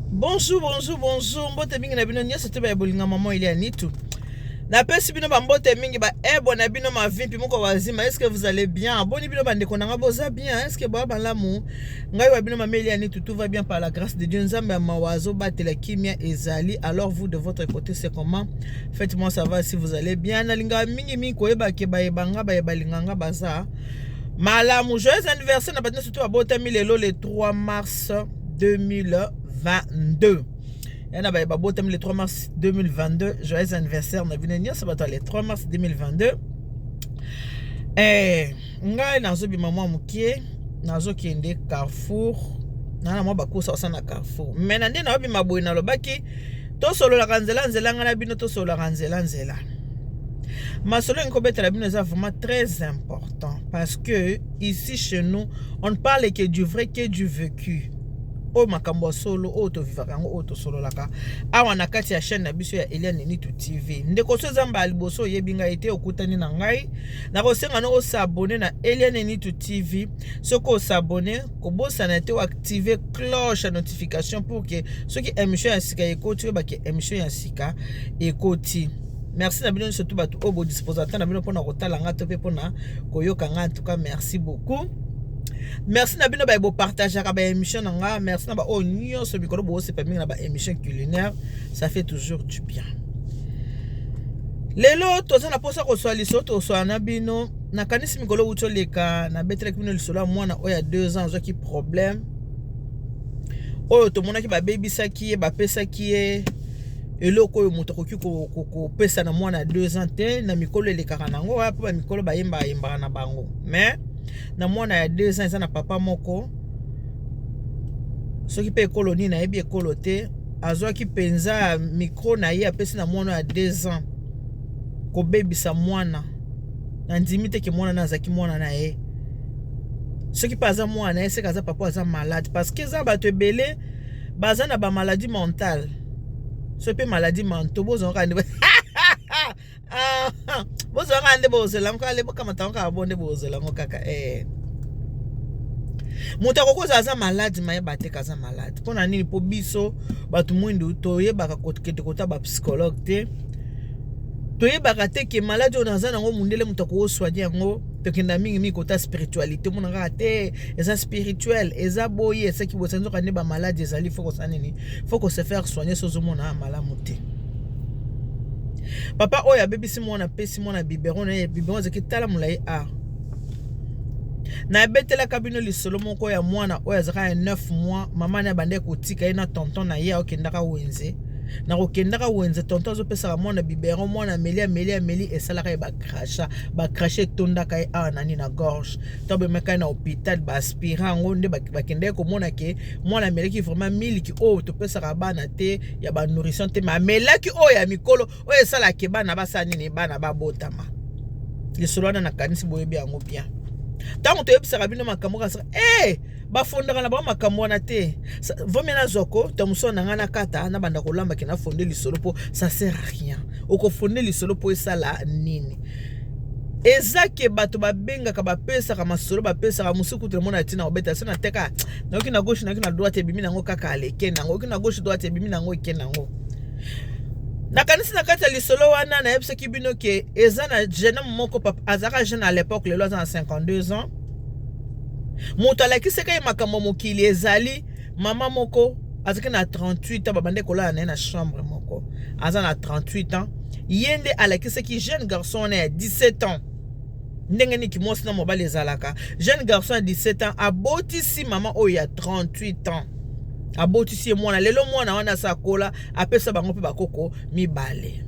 Bonjour, bonjour, bonjour. Mbote mingi na bino nyonso te ba bolinga maman Elia Nitu. Napesi bino ba mbote mingi ba ebo na bino mavimpi moko wazima. Est-ce que vous allez bien? Boni bino bandeko na nga boza bien? Est-ce que boa malamu? Ngai wa bino maman Elia Nitu, tout va bien par la grâce de Dieu. Nzambe ya mawa azobatela kimia ezali. Alors vous de votre côté c'est comment? Faites-moi savoir si vous allez bien. Nalinga mingi mingi koyeba ke bayeba nga bayeba linga nga baza. Malamu, joyeux anniversaire na bato nyonso to babotami lelo le 3 mars 2022. Ya na baye babotami le 3 mars 2022, joyeux anniversaire na bino nyonso bato ya le 3 mars 2022. Eh, ngai nazobima mwa mokie, nazokende Carrefour, na na mwa bakosa osala na Carrefour. Mais na nde naobima boye nalobaki tosololaka nzela nzela ngai na bino tosololaka nzela nzela. Masolo elingi kobetela bino eza vraiment très important parce que ici chez nous on ne parle que du vrai que du vécu. Oyo makambo ya solo oyo tovivaka yango oyo tosololaka awa na kati ya chaîne na biso ya Eliane Nitu TV. Ndeko so eza mbala liboso oyebi ngai te okutani na ngai, nakosenga no osabone na Eliane Nitu TV. Soki osabone kobosana te oactive cloche ya notification pour que soki émission ya sika ekoti oyeba ke émission ya sika ekoti. Merci na bino nyonso tu bato oyo bodisposa temps na bino mpona kotala nga to mpe mpona koyoka nga. En tout cas merci beaucoup. Merci na bino baye bopartageaka ba émission na nga. Merci na ba oyo nyonso mikolo bosepa mingi na ba émission culinaire, ça fait toujours du bien. Lelo toza na posa koswa lisolo, toswa na bino. Nakanisi mikolo wuti oleka nabetelaki bino lisolo ya mwana oyo ya 2 ans azwaki problème oyo tomonaki babebisaki ye, bapesaki ye eloko oyo moto akoki kopesa na mwana ya 2 ans te. Na mikolo elekaka nango wana mpo bamikolo bayembaka yembaka na bango, mais na mwana ya 2 ans eza na papa moko soki mpe ekolo nini nayebi ekolo te, azwaki mpenza micro na ye apesi na mwana ya 2 ans kobebisa mwana. Nandimi te ke mwana na azalaki mwana na ye. Soki mpe aza mwana na ye, seke aza papa aza malade, parce que eza bato ebele baza na ba maladie mentale, soki mpe maladie mentale bozwaka nde bozwaka nde bozela yango kaka, bokamata yango kaka bo nde bozela yango kaka. Moto akoki kozala aza malade mayeba te aza malade mpo na nini? Mpo biso bato mwindu toyebaka kokende kota ba psychologue te, toyebaka te ke maladi oyo naza nango mundele moto akosoigne yango. Tokenda mingi mingi kota spiritualité, omona kaka te eza spirituel, eza boye esaki boye, nzoka nde bamaladi ezali. Faut kosala nini? Faut kose faire soigner. So ozomona malamu te, papa oyo abebisi mwana, apesi mwana biberon na ye, biberon ezalaki tala molai. A nabetelaka bino lisolo moko ya mwana oyo azalaka ya 9 mois, mama na ye abandaki kotika ye na tonton na ye, akendaka wenze. Na kokendaka wenze, tonton azopesaka mwana biberon, mwana ameli, ameli, ameli, esalaka ye bacrachats, bacrachats etondaka ye awa nani na gorge. To bemeka ye na hôpital, baaspira yango nde bakendaki komona ke mwana amelaki vraiment miliki oyo topesaka bana te, ya banourrisson te, mais amelaki oyo ya mikolo oyo esalaka bana basala nini, bana babotama. Lisolo wana nakanisi boyebi yango bien. Ntango toyebisaka bino makambo kaka e bafondaka na bango makambo wana te, vomi nazwako to mosusu na ngai nakata nabanda kolambaki nafonde lisolo mpo ça sert à rien. Okofonde lisolo mpo esala nini? Eza ke bato babengaka, bapesaka masolo, bapesaka mosusu kutu namona ntina kobeta so nateka, nayoki na gauche, nayoki na droite, ebimi nango kaka aleke nango, oyoki na gauche droite, ebimi nango eke nango. Nakanisi na kati ya lisolo wana nayebisaki bino ke eza na jeune homme moko azalaka jeune à l'époque, lelo aza na 52 ans. Moto alakisaka ye makambo ya mokili ezali mama moko azalaki na 38 ans, babandaki kolala na ye na chambre moko. Aza na 38 ans, ye nde alakisaki jeune garçon wana ya 17 ans ndenge nini mwasi na mobali ezalaka. Jeune garçon ya 17 ans abotisi mama oyo ya 38 ans, abotisi ye mwana. Lelo mwana wana asa akola, apesa bango mpe bakoko mibale.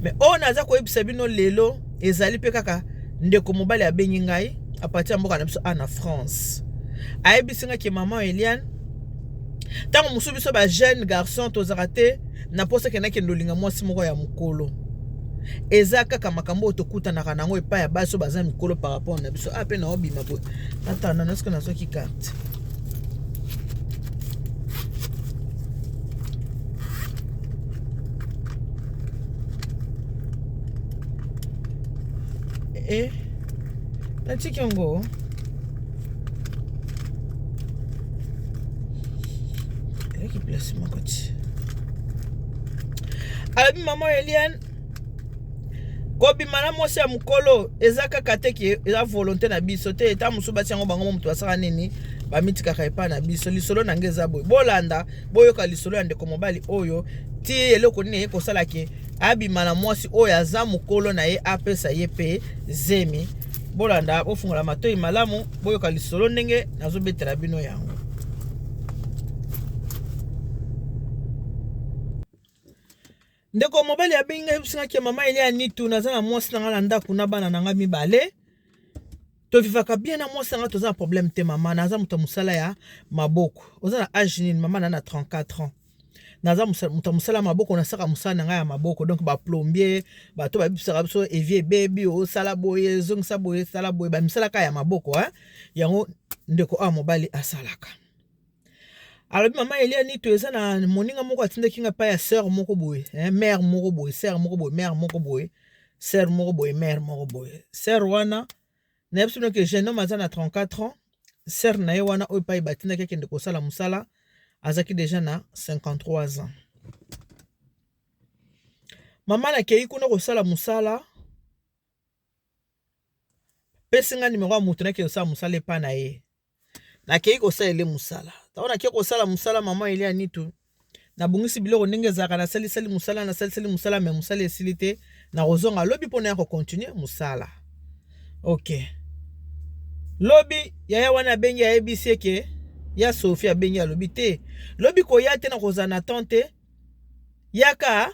Mais oyo naza koyebisa bino lelo ezali mpe kaka ndeko mobali abengi ngai à partir ya mboka na biso a na France. Ayebisi ngai ke mama Eliane, ntango mosusu biso bajeune garçon tozalaka te na mposa ke nakende olinga mwasi moko ya mokolo. Eza kaka makambo oyo tokutanaka nango epai ya basi oyo baza mikolo par rapport na biso. A mpe naobima boye, natanda nasoki nazwaki carte. E natiki yango. Eyaki place moko ti. Alobi mama Eliane, kobima na mwasi ya mokolo eza kaka te ke eza volonté na biso te. Eta mosusu basi yango bango moto basala nini, bamitikaka epai na biso. Lisolo na ngai eza boye, bolanda, boyoka lisolo ya ndeko mobali oyo ti eloko nini eye kosala ke abima na mwasi oyo aza mokolo na ye, apesa ye mpe zemi. Bolanda, bofungola matoi malamu, boyoka lisolo ndenge nazobetela bino yango. Ndeko mobali abengi ngai, ayebisingaki ya mama Elia Nitu, naza na mwasi na ngai na ndako na bana na ngai mibale, tovivaka bien na mwasi na ngai, toza na problème te. Mama, naza moto ya mosala ya maboko. Oza na age nini mama? Na 34 ans. Naza moto ya mosala ya maboko, nasaka mosala na ngai ya maboko, donc baplombier, bato babibisaka biso evie ebebi, osala boye, ezongisa boye, esala boye, bamisala kaka ya maboko hein? Yango ndeko awa mobali asalaka. Alobi mama Elia Nito, eza na moninga moko atindaki nga epai ya sœur moko boye, hein, mère moko boye, sœur moko boye, mère moko boye, sœur moko boye, mère moko boye. Sœur wana, nayebi bino ke jeune homme aza na 34 ans. Sœur na ye wana oyo epai batindaki akende kosala mosala azalaki déjà na 53 ans. Mama, nakei kuna kosala mosala, pesi nga nimero ya moto, nakei kosala mosala epai na ye. Nakei kosalela mosala. Ntango nakei kosala mosala, mama Elia Nitu, nabongisi biloko ndenge ezalaka, nasalisali mosala, nasalisali mosala, me mosala esili te. Nakozonga lobi mpona ya kocontinuer mosala. Ok, lobi yaya wana abengi, ayebisi eke ya Sophie abengi, alobi te, lobi koya te, nakozala na temps te, yaka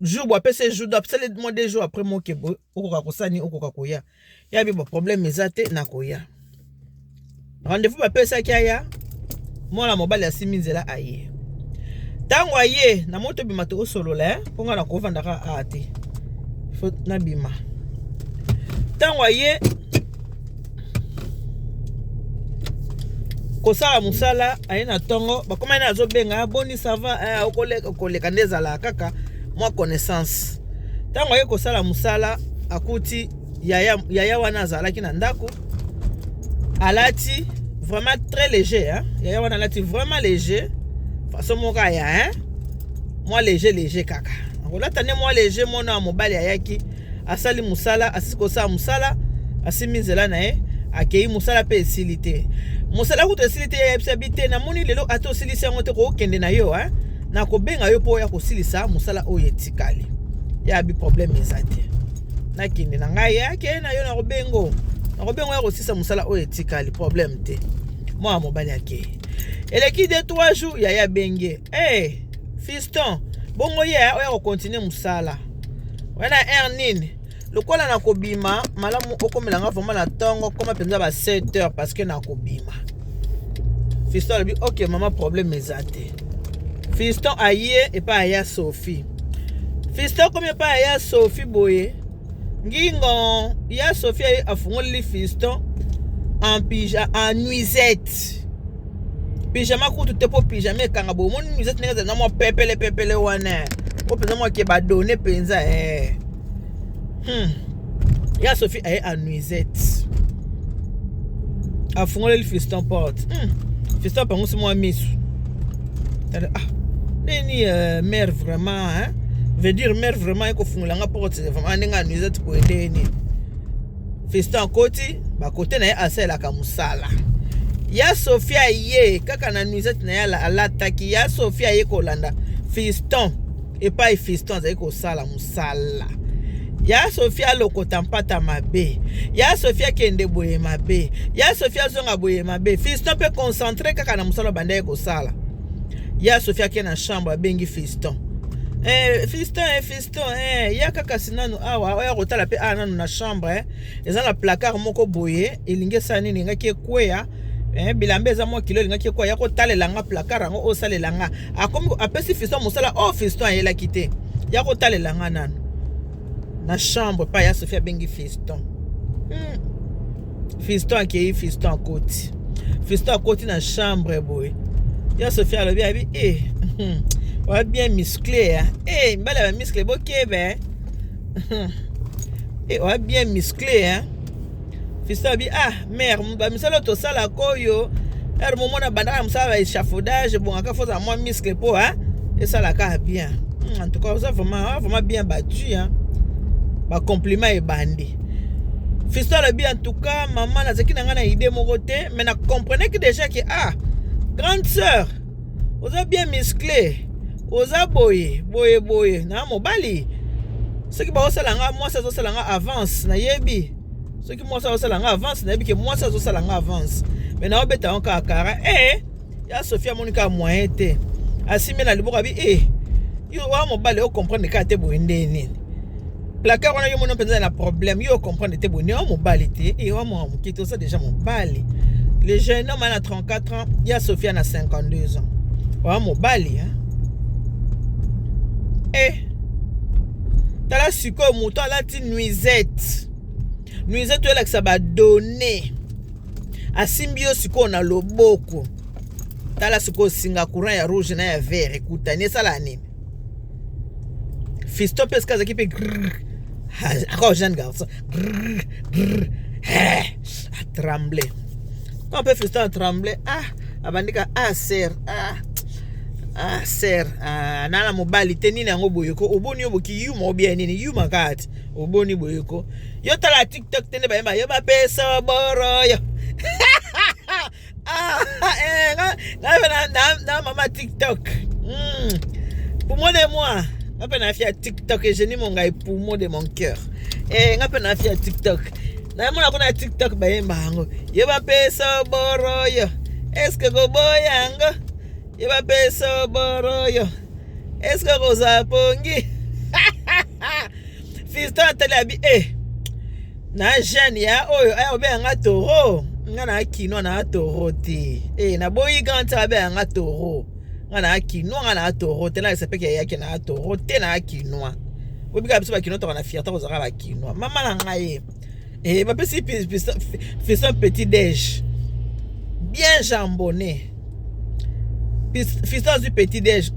jour bo apesa jour, apesali mwa 2 jours après moke boye, okoka kosani, okoka koya. Ya bi baproblème eza te, nakoya. Rendez-vous bapesaki, aya. Mwana mobali asimi nzela, aye. Ntango aye na moto, bima toosolola, mpo nga nakovandaka a te, fo nabima. Ntango aye kosala mosala, aye na ntongo, bakoma ye, azobenga: "Boni, ça va?" Okoleka, okoleka nde ezalaka kaka mwa connaissance. Ntango aye kosala mosala, akuti yaya, yaya wana azalaki na ndako, alati vraiment très léger, hein? Yaya wana alati vraiment léger, façon moko aya, hein? Mwa léger léger kaka akolata nde mwa léger. Mwana ya mobali ayaki, asali mosala, asisi kosala mosala, asimbi nzela na ye, akei. Mosala mpe esili te, mosala kutu esili te. Yayebisa bi te, namoni lelo ata osilisi yango te, kokende na yo, hein? Nakobenga yo mpo oya kosilisa mosala oyo etikali. Ya bi problème eza te, nakende na ngai. Akeye na yo, nakobengo, nakobengo ya kosilisa mosala oyo etikali, problème te. Mwana mobali akei. Eleki 2, 3 jours, yaya abenge: "Hey, fiston, bongo ye oya kocontinuer mosala wana heure nini? Lokola nakobima, malamu okomelanga vraiment na ntongo, koma mpenza ba 7 heures, parce que nakobima." Fiston alobi: "Ok mama, problème eza te." Fiston aye epai aya Sophie. Fiston komi epai aya Sophie boye, ngingo ya Sophie aye, afungoleli fiston en pyja, en nuisette, pyjama kutu te, mpo pyjama ekanga boye. Omoni nuisette ndenge ezali na mwa pepele pepele wana, po mpenza mwa ke badone mpenza, eh. Ya Sophie aye en nuisette, afungoleli fiston porte. Fiston apangusi mwa misu. Ah, nini, mère vraiment, hein? Veut dire mère vraiment ekofungola nga porte vraiment ndenge ya nuisette boye, ndenge nini? Fiston akoti bakote na ye, asalelaka mosala. Ya Sophie aye kaka na nuisette na ye alataki. Ya Sophie aye kolanda fiston epai fiston azali kosala mosala. Ya Sophie alokota mpata mabe, ya Sophie akende boye mabe, ya Sophie azonga boye mabe. Fiston mpe concentré kaka na mosala banda ye kosala. Ya Sophie ake na chambre, abengi fiston: "Fiston, fiston, ya kaka si nanu awa, oya kotala mpe awa nanu na chambre, eza na placard moko boye, elingi esala nini, elingaki ekweya, bilamba eza mwa kilo, elingaki ekweya, ya kotalela nga placard yango, osalela nga." Akomi apesi fiston mosala oyo fiston ayelaki te: "Ya kotalela nga nanu na chambre." Pa ya Sophie abengi fiston. Fiston akei, fiston akoti, fiston akoti na chambre boye. Ya Sophie alobi abi e oya bien musclé, hein? Eh, mibali ya bamuscle, bokebe e, oya bien musclé, hein? Fiston abi: "Ah mère, bamisala oyo tosalaka oyo Heure momona bandaka na mosala ya échafaudage, ebongaka fo ozala mwa muscle mpo esalaka bien. En tout cas oza vraiment, vraiment bien battu, hein. Bacompliment ebandi. Fiston alobi: "En tout cas mama, nazalaki na ngai na idée moko te, mais na comprenaki déjà que ah, grande sœur, oza bien musclé, oza boye boye boye na mobali. Soki baosala nga, mwasi azosala nga avance, nayebi. Soki mwasi azosala nga avance, nayebi ke mwasi azosala nga avance, mais naobeta yango kaka kara." E ya Sofie amoni kaka moyen te, asimbi na liboko, abi: "E yo wa mobali, ocomprendre kaka te boye nde nini? Placard wana, yo moni mpenza na problème, yo ocomprendre te boye nde wa mobali te. E wa mwana moke te, oza déjà mobali." Le jeune homme na 34 ans, ya Sofia na 52 ans. Wa mobali, hein? E tala sikoyo, moto alati nuisette, nuisette oyo elakisa badonnées, asimbi yo sikoyo na loboko. Tala sikoyo, singa courant ya rouge na ya vert ekutani, esala nini? Fiston mpe esika azalaki mpe, encore jeune garçon, atremble. Quand mpe fiston atremble, ah, abandika: "Ah sœur, ah, ah sœur, ah, nana mobali te. Nini yango boye ko? Oboni yo boki yuma obia nini? Yuma kati oboni boye ko? Yo tala TikTok te nde bayemba yo bapesa boro yo." Ah, eh, nga na, na, na mama TikTok. Poumon de moi, nga mpe na fia TikTok. Eugénie Mongai, poumon de mon cœur. Eh, nga mpe na fia TikTok. Namona kuna TikTok bayemba yango: "Yo bapesa boro yo, eske koboya yango? Yo bapesa boro yo, eske kozwa pongi?" Fiston atali, abi: "E na jeune ya oyo aya obenganga toro, nga na kinois, na toro te. E naboyi grand sœur abenganga toro. Nga na kinois, nga na toro te. Nalakisa mpe eyaki na toro te, na kinois. Obika biso bakinois, toka na fierté kozalaka bakinois. Mama na ngai ye." E bapesi fiston petit déj bien jambonné. Fiston azwi petit déj.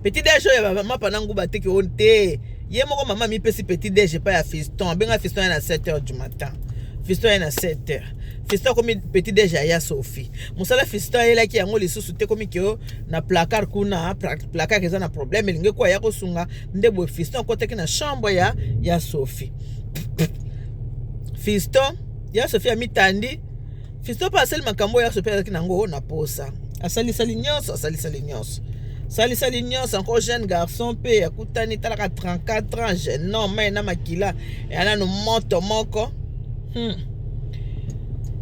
Petit déj oyo mapa na nguba teke o te. Ye moko mama mipesi petit déj epai ya fiston. Abenga fiston ye na 7 heures du matin. Fiston ye na 7 heures, fiston akomi petit déj ya Sophie. Mosala fiston ayelaki yango lisusu te, komi ke na placard kuna, placard eza na problème, elingi ko aya kosunga nde boye. Fiston akotaki na chambre ya Sophie. Fiston, ya Sophie amitandi. Fiston mpe asali makambo oyo ya Sophie azalaki nango na posa. Asalisali nyonso, asalisali nyonso, salisali nyonso. Encore jeune garçon mpe akutani, talaka 34 ans, jeune homme na makila eya nano moto moko.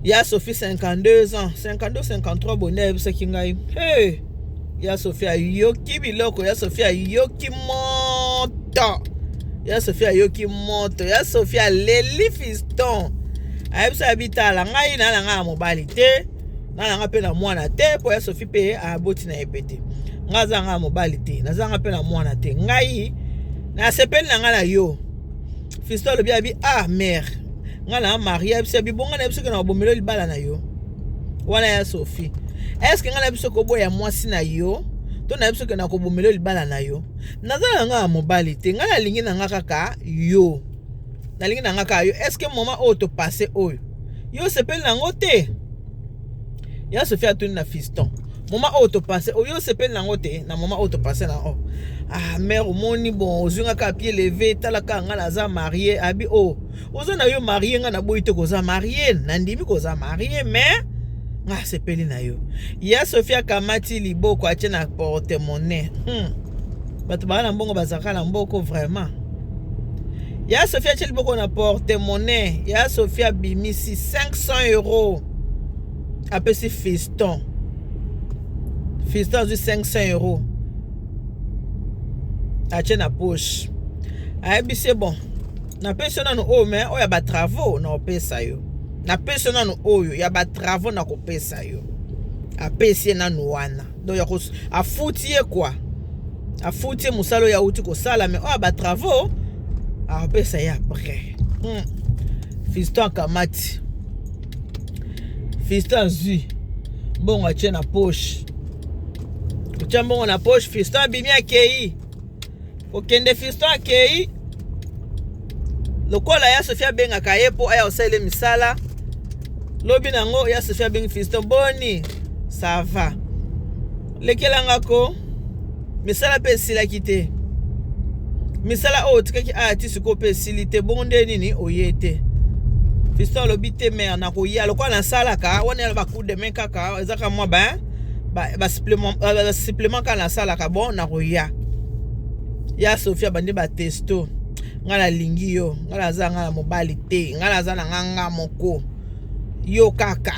Ya Sophie 52 ans, 52, 53 bonde. Ayebisaki ngai: "Hey, ya Sophie ayoki biloko, ya Sophie ayoki moto, ya Sophie ayoki moto, ya Sophie aleli." Fiston ayebisa ya bitala: "Ngai na na ngai ya mobali te, na nanga mpe na mwana te, mpo ya Sophie mpe aboti na ye mpe te. Ngai aza ngai ya mobali te, nazanga mpe na mwana te. Ngai nasepeli na ngai na yo." Fiston alobi, abi: "Ah mère, ngai na marie." Biso abi bonga na biso ke na babomelo libala na yo wana ya Sophie. "Est-ce ngai na biso koboya mwasi na yo to na biso ke na kobomelo libala na yo? Naza na ngai ya mobali te, ngai nalingi na nga kaka yo, nalingi na nga kaka yo. Est-ce moment oyo topase oyo, yo osepeli nango te?" Ya Sophie atuni na fiston: "Moment oyo topase oyo, osepeli nango te? Na moment oyo topase na o, ah mère, omoni, bon, ozwi nga kaka pied levé. Tala kaka, nga naza marie." Abi: "O oh, oza na yo marie, nga naboyi te koza marie, nandimi koza marie, mais nga asepeli na yo." Ya Sophie akamati liboko, atie na porte monnaie. Bato baa na mbongo, bazalaka na mboko vraiment. Ya Sophie atie liboko na porte monnaie. Ya Sophie abimisi 500 €, apesi fiston. Fiston azwi 500 €, atie na poche. Ayebisi ye: "Bon, napesi yo nanu oyo, mais oyo ya batravaux na opesa yo. Napesi yo nanu oyo ya batravaux, na kopesa yo." Apesi ye nanu wana, donc afuti ye kwa, afuti ye mosala oyo awuti kosala, mais oyo ya batravaux akopesa ye après. Fiston akamati, fiston azwi mbongo, atie na poche. Kotia mbongo na poche, fiston abimi, akei kokende. Fiston akei lokola ya Sophie abengaka ye mpo aya kosalela misala. Lobi nango ya Sophie abengi fiston, boni ça va, lekelanga ko misala mpe esilaki te, misala oyo otikaki aya ti sikoyo mpe esili te, bongo nde nini oye te? Fiston alobi te, mare nakoya lokola nasalaka wana ya ba coup de main kaka, ezaka mwa ba supplément kaka nasalaka, bon nakoya. Ya Sophie abandi batesto: ngai nalingi yo, ngai naza ngai na mobali te, ngai naza na nga nga moko, yo kaka.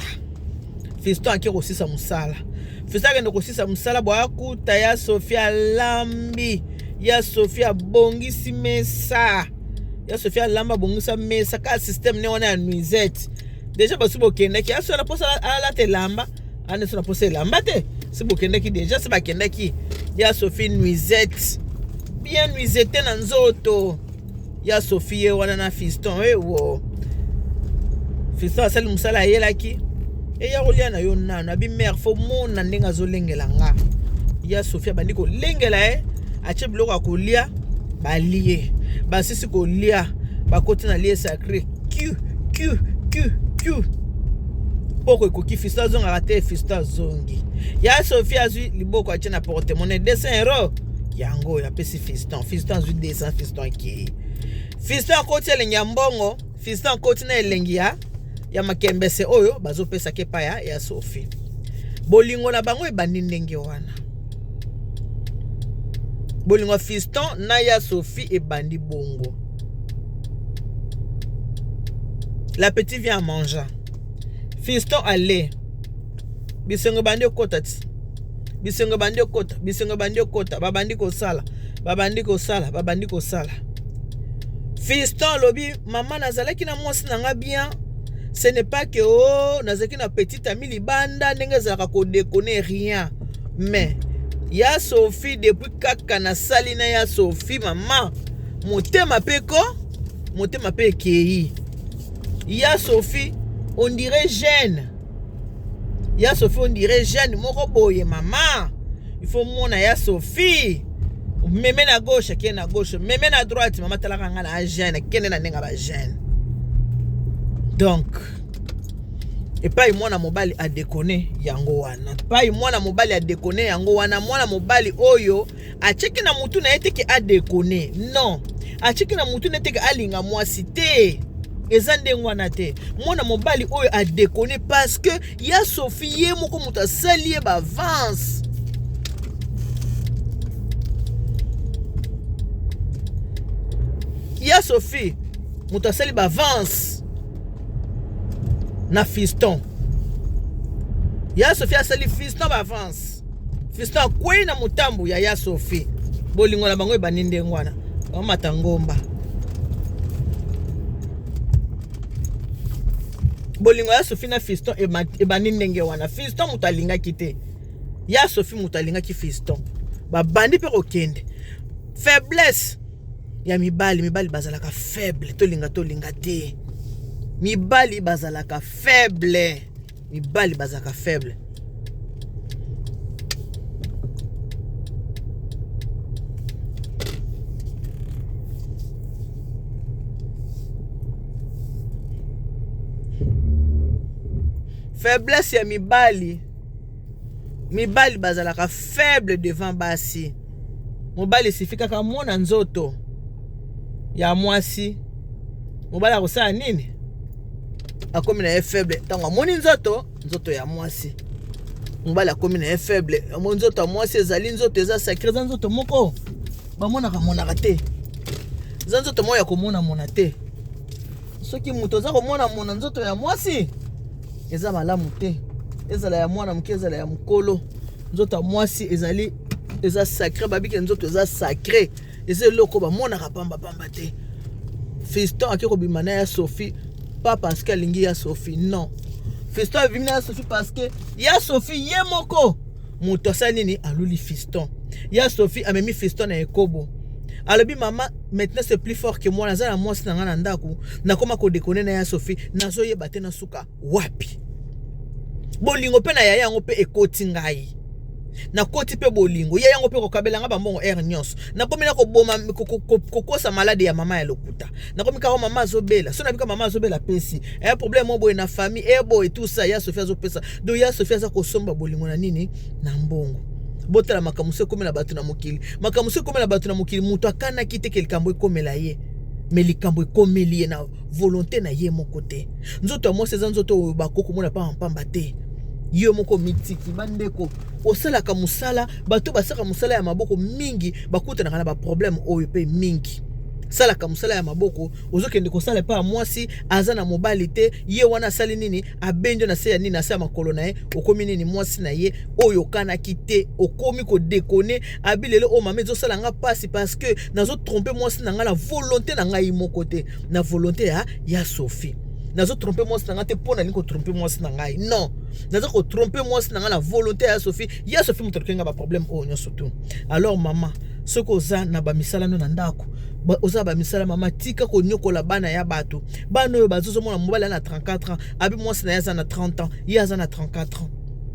Fiston ake kosisa mosala. Fiston akende kosisa mosala boye, akuta ya Sophie alambi, ya Sophie abongisi mesa. Ya Sophie alamba, abongisa mesa kaka système ne wana ya nuisette. Déjà basi bokendaki, aso na mposa alata elamba ana so na mposa elamba te, si bokendaki déjà, si bakendaki. Ya Sophie nuisette, bien nuisette na nzoto. Ya Sophie ye wana na fiston. Ewo, fiston asali mosala, ayelaki eya kolia na yo nano. Abi mare, faut mona ndenge azolengela nga. Ya Sophie abandi kolengela ye, atie biloko ya kolia, balie. Basisi kolia, bakoti na lit sacré, q q q q. Poko ekoki, fiston azongaka te. Fiston azongi, ya Sophie azwi liboko, atie na porte monnaie 200 euro. Yango oyo apesi fiston. Fiston azwi 200, fiston akei. Fiston akoti elengi ya mbongo, fiston akoti na elengi ya makembese oyo bazopesaka epai ya Sophie. Bolingo na bango ebandi ndenge wana. Bolingo ya fiston na ya Sophie ebandi bongo. L'appétit vient en mangeant. Fiston ale, bisengo ebandi okota ti bisengo ebandi okota, bisengo ebandi okota. Babandi kosala, babandi kosala, babandi kosala. Fiston alobi: mama, nazalaki na mwasi na nga bien, ce n'est pas que oh, nazalaki na petite amie libanda ndenge ezalaka kodéconner, rien. Mais ya Sophie, depuis kaka nasali na ya Sophie, mama, motema mpe ko motema mpe ekei. Ya Sophie on dirait jeune, ya Sophie on dirait jeune moko boye. Mama, il faut mona ya Sophie, meme na gauche, akende na gauche, meme na droite. Mama, talaka nga na jeune, akende na ndenge ya bajeune. Donc epai mwana mobali adéconner yango wana, epai mwana mobali adéconner yango wana. Mwana mobali oyo atieki na mutu na ye te ke adéconner, non, atieki na mutu na ye te ke alinga mwasi te, eza ndenge wana te. Mwana mobali oyo adéconner parce que ya Sophie ye moko moto asali ye baavance. Ya Sophie moto asali baavance na fiston. Ya Sophie asali fiston baavance, fiston akwei na motambu ya Sophie. Bolingo na bango ebandi ndenge wana, bamata ngomba. Bolingo ya Sophie na fiston ebandi ndenge wana. Fiston moto alingaki te, ya Sophie moto alingaki fiston. Babandi mpe kokende. Faiblesse ya mibali, mibali bazalaka faible, tolinga tolinga te, mibali bazalaka faible, mibali bazalaka faible. Faiblesse ya mibali, mibali bazalaka faible devant basi. Mobali suffit kaka mona nzoto ya mwasi, mobali akosala nini? Akomi na ye faible. Ntango amoni nzoto ya mwasi, mobali akomi na ye faible. Amoni nzoto ya mwasi, ezali nzoto eza sacré, eza nzoto moko bamonaka monaka te, eza nzoto moko ya komonamona te. Soki moto aza komonamona nzoto ya mwasi, eza malamu te, ezala ya mwana moke, ezala ya mokolo. Nzoto ya mwasi ezali, eza sacré. Babike nzoto eza sacré, eza eloko bamonaka pambapamba te. Fiston ake kobima na ya Sophie, pas parce que alingi ya Sophie, non. Fiston abimi na ya Sophie parce que ya Sophie ye moko moto asali nini? Aluli fiston. Ya Sophie amemi fiston na ekobo. Alobi: mama, maintenant c'est plus fort que moi, naza na mwasi na ngai na ndako, nakoma kodéconner na ya Sophie, nazoyeba te nasuka wapi. Bolingo mpe na yaya yango mpe ekoti ngai. Nakoti mpe bolingo ye yango mpe kokabela nga bambongo heure nyonso. Nakomi na koboma, kokosa malade ya mama ya lokuta. Nakomi kaka mama azobela, so nabika mama azobela, apesi e problème mo boye na famille e boye, tout ça ya Sophie azopesa. Donc ya Sophie aza kosomba bolingo na nini? Na mbongo. Botala makambo so ekomela bato na mokili, makambo so ekomela bato na mokili. Moto akanaki te ke likambo ekomela ye, mais likambo ekomeli ye na volonté na ye moko te. Nzoto ya mwasi eza nzoto oyo bakokomona pamba te. Yo moko mitiki. Bandeko, osalaka mosala, bato basalaka mosala ya maboko mingi bakutanaka na baproblème oyo mpe mingi. Salaka mosala ya maboko, ozokende kosala epai ya mwasi aza na mobali te. Ye wana asali nini? Abendi yo na se ya nini? Na se ya makolo na ye. Okomi nini? Mwasi na ye oyo okanaki te. Okomi kodéconner. Abi lelo oyo, mama, ezosala nga mpasi parce que nazotromper mwasi na ngai na volonté na ngai moko te, na volonté ya Sophie. Nazotromper mwasi na ngai te mpo nalingi kotromper mwasi na ngai. Non, naza kotromper mwasi na ngai na volonté ya Sophie. Ya Sophie moto aluki nga baproblème oyo nyonso tu. Alors mama, soki oza na bamisala no na ndako, oza bamisala, mama, tika konyokola bana ya bato. Bana oyo bazozomona mobali aza na 34 ans, abi mwasi na ye aza na 30 ans, ye aza na 34 ans,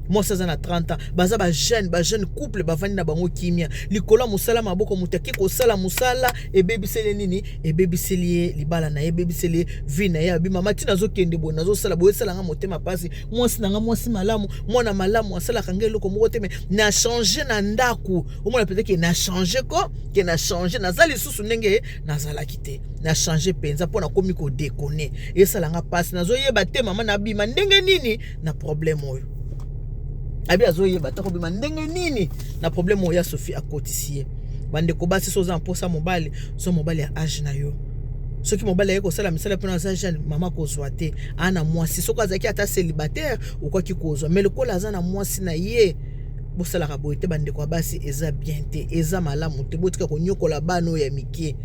mwasi aza na 30 ans, baza bajeune, bajeune couple bavandi na bango kimia likolo ya mosala maboko. Moto ake kosala mosala, ebebiseli nini? Ebebiseli ye libala na ye, ebebiseli ye vie na ye. Abi mama, ntina azokende boye, nazosala boye, esalanga motema mpasi. Mwasi na nga, mwasi malamu, mwana malamu, asalaka nga eloko moko te, mais na changer na ndako. Omona peut-être ke na changer ko ke na changer, naza lisusu ndenge nazalaki te. Na changer mpenza mpo nakomi kodéconner, esalanga mpasi. Nazoyeba te, mama, nabima ndenge nini na problème oyo. Abi azoyeba te kobima ndenge nini na problème oyo ya Sophie akotisi ye. Bandeko basi, so oza na mposa mobali, so mobali ya âge na yo. Soki mobali aye kosala misala mpona aza jeune, mama, kozwa te. Aa na mwasi. Soki azalaki ata célibataire, okoki kozwa, mais lokola aza na mwasi na ye, bosalaka boye te. Bandeko ya basi, eza bien te, eza malamu te. Botika konyokola bana oyo ya mike.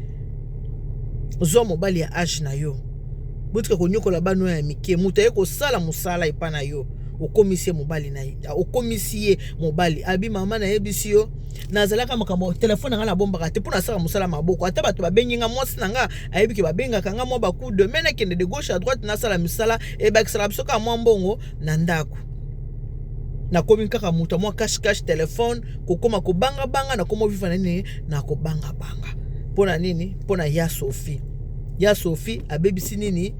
Zwa mobali ya âge na yo. Botika konyokola bana oyo ya mike. Moto aye kosala mosala epa na yo, okomisi ye mobali na ye, okomisi ye mobali. Abi mama, nayebisi yo, nazalaka makambo telefone na ngai nabombaka te mpo nasala mosala maboko. Ata bato babengi nga, mwasi na nga ayebi ke babengaka nga mwa bacoup de main, nakende de gauche à droite, nasala misala ebakisaka biso kaka mwa mbongo na ndako. Nakomi kaka moto mwa cache-cache telefone, kokóma kobangabanga. Nakóma vivre na nini? Na kobangabanga. Mpo na nini? Mpo na ya Sophie. Ya Sophie abebisi nini?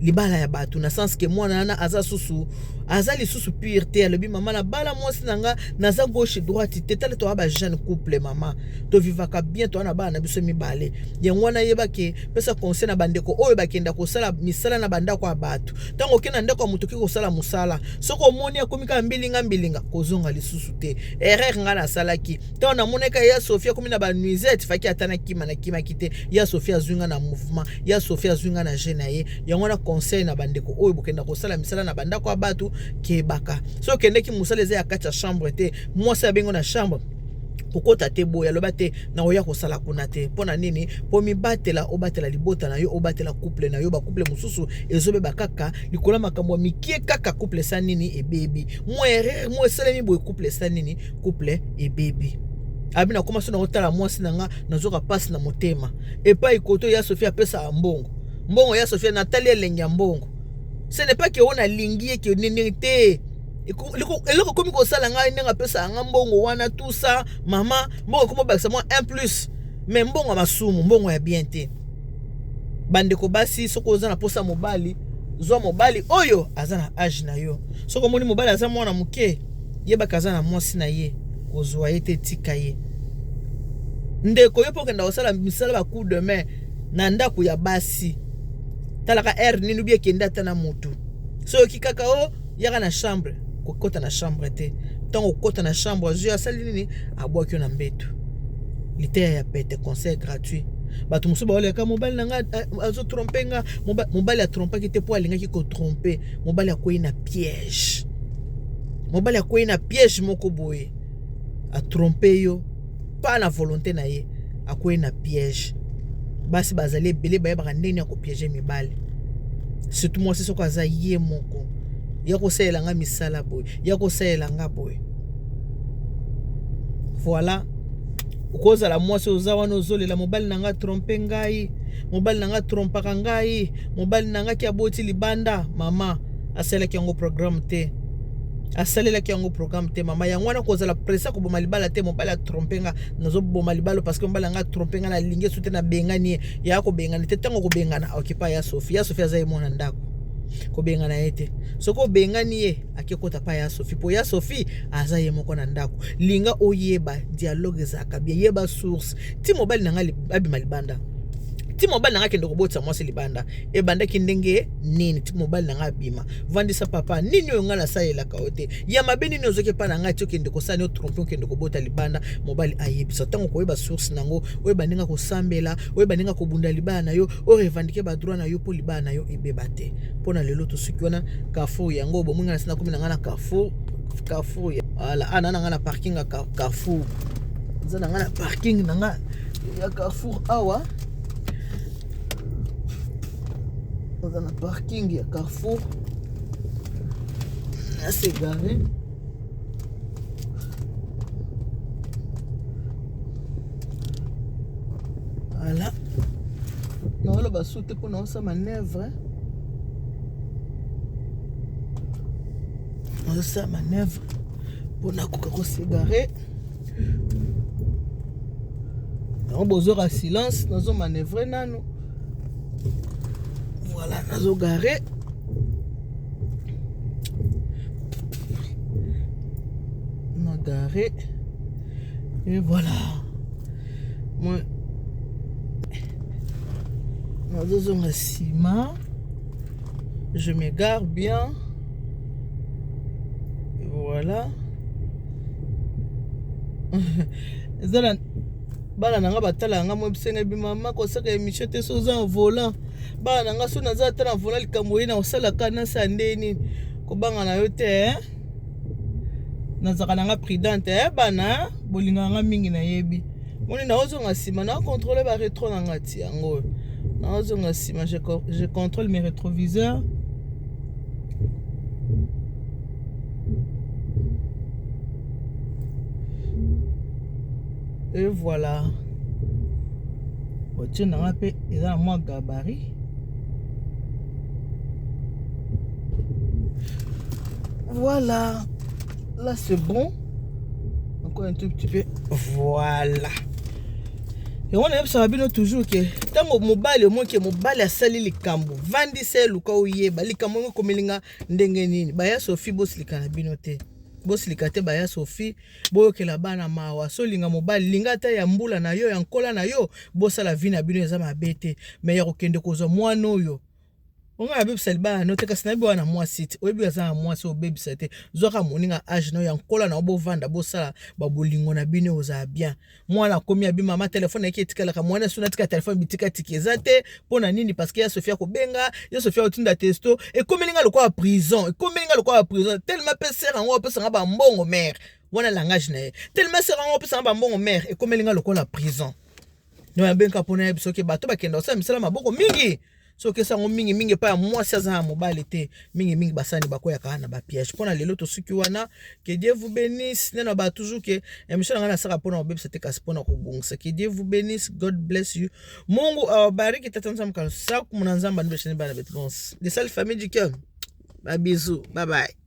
Libala ya bato, na sens ke mwana wana aza susu, aza lisusu pure te. Alobi mama, nabala mwasi na nga, naza gauche droite te. Tala, toza bajeune couple, mama, tovivaka bien, toza na bana na biso mibale. Yango wana yebake, pesa conseil na bandeko oyo bakenda kosala misala na bandako ya bato. Ntango okende na ndako ya moto, oki kosala mosala, soki omoni akomi kaka mbilinga mbilinga, kozonga lisusu te. Erreur ngai nasalaki, ntango namonaka ya Sophie akomi na banuisette, faki ata nakima, nakimaki te. Ya Sophie azwi nga na mouvement, ya Sophie azwi nga na jeu na ye. Yango wana conseil na bandeko oyo bokenda kosala misala na bandako ya bato, kebaka. Soki okendeki mosala eza ya kati ya chambre te, mwasi abengo na chambre, kokota te. Boye aloba te, nakoya kosala kuna te. Mpo na nini? Mpo mibatela, obatela libota na yo, obatela couple na yo. Bacouple mosusu ezobeba kaka likolo ya makambo ya mike. Kaka couple esa nini? Ebebi. Mwa erreur mwa esalemi boye, couple esa nini? Couple ebebi. Abi nakoma so nakotala mwasi na nga, nazoka mpasi na motema. Epai koto ya Sofie apesaka mbongo, mbongo ya Sofie, natali elengi ya mbongo. Ce n'est pas ke oyo nalingi ye ke nini te. Eloko ekomi kosala ngai, ndenge apesaka nga mbongo wana, tout ça, mama, mbongo ekomi obakisa mwa 1 plus, mais mbongo ya masumu, mbongo ya bien te. Bandeko basi, soki oza na posa mobali, zwa mobali oyo aza na âge na yo. Soki omoni mobali aza mwana moke, yebaka aza na mwasi na ye, kozwa ye te, tika ye. Ndeko, yo mpo okenda kosala misala bacoup de main na ndako ya basi, talaka heure nini obi ekende ata na motu. Soki kaka o yaka na chambre, kokota na chambre te. Ntango okota na chambre, azwi, asali nini? Abwaki yo na mbeto. Liteya ya pete, conseil gratuit. Bato mosusu baoleka mobali na nga azotromper nga. Mobali atrompaki te mpo alingaki kotromper. Mobali akwei na piège, mobali akwei na piège moko boye, atromper yo pa na volonté na ye, akwei na piège. Basi bazali ebele, bayebaka ndenge ya kopiéger mibali, surtout mwasi soki aza ye moko ya kosalela nga misala boye, ya kosalela nga boye. Voilà, okozala mwasi, oza wana, ozolela mobali na nga tromper ngai, mobali na nga trompaka ngai, mobali na nga ki aboti libanda. Mama, asalaki yango programme te. Asalelaki yango programme te, mama. Yango wana kozala presse koboma libala te. Mobali atrompe nga, nazoboma libala parce que mobali yanga atrompe nga, nalingi esu te, nabengani ye. Ya kobengana te. Ntango kobengana, okipa ya Sofi. Ya Sofi aza ye mwana ndako, kobengana ye te. Soki obengani ye, ake kota pa ya Sofi, mpo ya Sofi aza ye moko na ndako. Linga oyeba, dialogue ezalaka bien. Yeba source. Ti mobali na ngai abima libanda, ti mobali na ngai akende kobotisa mwasi libanda, ebandaki ndenge nini? Ti mobali na ngai abima, vandisa papa, nini oyo ngai nasalelaka yo te ya mabe? Nini ozoki epai na ngai ti okende kosala ni otrompe, okende kobota libanda? Mobali ayebisa. Ntango koyeba source nango, oyeba ndenge kosambela, oyeba ndenge kobunda libala na yo, orevendiquer badroit na yo mpo libala na yo ebeba te. Mpo na lelo tosuki wana. Carrefour yango bomoi ngai nasina komi na ngai na Carrefour. Carrefour, voilà, ana na ngai na parking ya Carrefour. Eza na ngai na parking na ngai ya Carrefour awa. Oza na parking ya Carrefour, nase gare. Voilà, naoloba su te mpo naosa manœuvre, naosala manœuvre mpo nakoka kose garer. Yango bozoka silence, nazo manœuvre nanu. Voilà, nazo gare na gare et voilà. Moi nazozonga nsima, je me gare bien. Voilà, eza na bana na nga batala yanga mo bisenga ebi mama kosaka émission te so oza na volant. Bana na nga, so naza ata na volant, likambo ye na kosalaka, nasala nde nini? Kobanga na yo te, eh? Nazalaka na nga prudente, eh? Bana bolingaka nga mingi, nayebi. Moni naozonga nsima, naocontrôle barétro na nga ti yango oyo. Naozonga nsima, je contrôle mes rétroviseurs et voilà. Voiture na nga mpe eza na mwa gabarit. Voilà, là c'est bon, encore un tout petit peu. Voilà, yango nayebisaka bino toujours ke ntango mobali omoi ke mobali asali likambo, vandisa, eluka oyeba likambo yango ekomelinga ndenge nini. Baya Sofi, bosilika na bino te, bosilika te. Baya Sofi, boyokela bana mawa. So olinga mobali, linga ata ya mbula na yo, ya nkola na yo, bosala vie na bino, eza mabe te. Mais ya kokende kozwa mwana oyo, onga nabebisa libala no te. Kasi nayebi wana mwasi te, oyebi aza na mwasi, obebisa te. Zwaka moninga age no, ya nkola na yo, bovanda, bosala babolingo na bino, ozala bien. Mwana akomi abi mama, telefone ayeki etikalaka mwana so natika telefone bitikatika eza te. Mpo na nini? Parce que ya Sofia kobenga, ya Sofia kotinda texto, ekomeli nga lokola prison, ekomeli nga lokola prison. Tellement mpe sœur yango apesanga bambongo mare wana, langage na ye, tellement sœur yango apesanga bambongo mare, ekomeli nga lokola prison. No yabenka mpona yebi soki bato bakenda kosala misala maboko mingi, soki esango mingimingi epai ya mwasi aza na mobali te, mingimingi basani bakweyaka na bapiège. Mpo na lelo tosuki wana. Que Dieu vous bénisse. Nde na ba toujours ke émission na ngai nasaka mpona kobebisa te, kasi mpona kobongisa. Que Dieu vous bénisse, God bless you, Mungu awabariki. Tata Nzambe kalusaku muna Nzambe anibeshani bana betu bonse, les sales famille du cœur, babisous, bye bye.